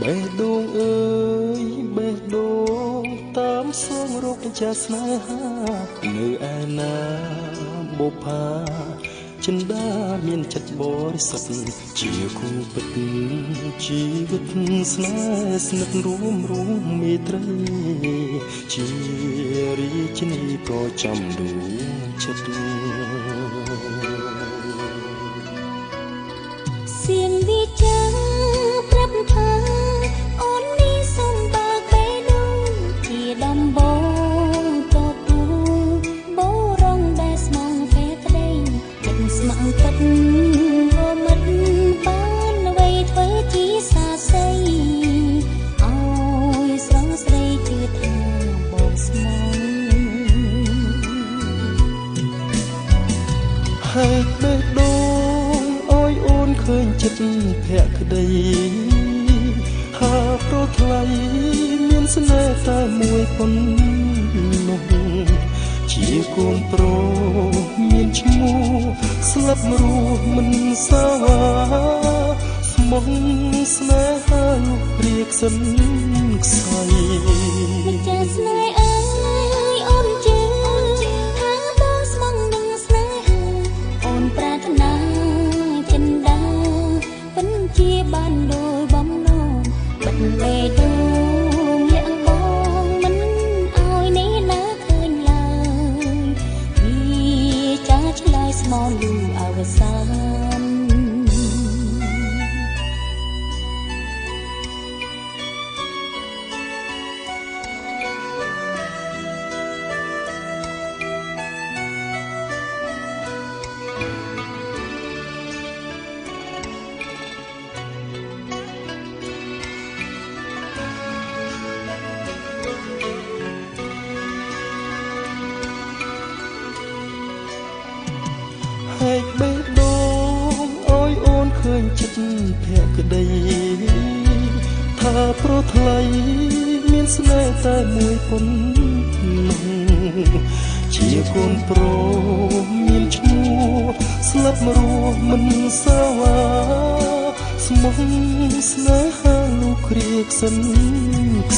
បេះដូងអើយបេះដូងតាមសងរកចាស្នេហានៅឯណាបុប្ផាចិន្តាមានចិត្តបរិសុទ្ធជាគូពិតជីវិតស្នេហ៍ស្និទ្ធរួមរួមមេត្រីជារាជនីប្រចាំដួងចិត្តសៀងវាចាប្រាប់ថាអូននេះសុំបើកបេះដូងជាដំបងទទួលបរងដែលស្មងភក្តីចិត្តស្ម័គ្រពិតមិត្តបានអ្វីធ្វើជាសាសីឲ្យស្រស់ស្រីជឿថាបងស្មងហែកបេះដូងឲ្យអូនឃើញចិត្តភក្តីហាប្រថ្លៃមានស្នេហ៍តែមួយប៉ុណ្ណោះជាកូនប្រុសមានឈ្មោះស្លាប់រស់មិនសាវ៉ាស្មងស្នេហាលោកព្រៀកសិនខ្សែមិនចាស្នេហ៍អើយអូនជឿថាបងស្មងនឹងស្នេហាអូនប្រាថ្នាចិន្តាពិនជាបានដោយបំណងបិទបេះដូងលាក់បងមិនឲ្យនេះណាឃើញឡើយវាចាឆ្លើយស្មោលូអវសាន ហែកបេះដូងឲ្យអូនឃើញចិត្តភក្តីថាប្រថ្លៃមានស្នេហ៍តែមួយប៉ុណ្ណោះជាកូនប្រុសមានឈ្មោះស្លាប់រស់មិនសាវ៉ាស្មងស្នេហាលោករៀកសិនខ្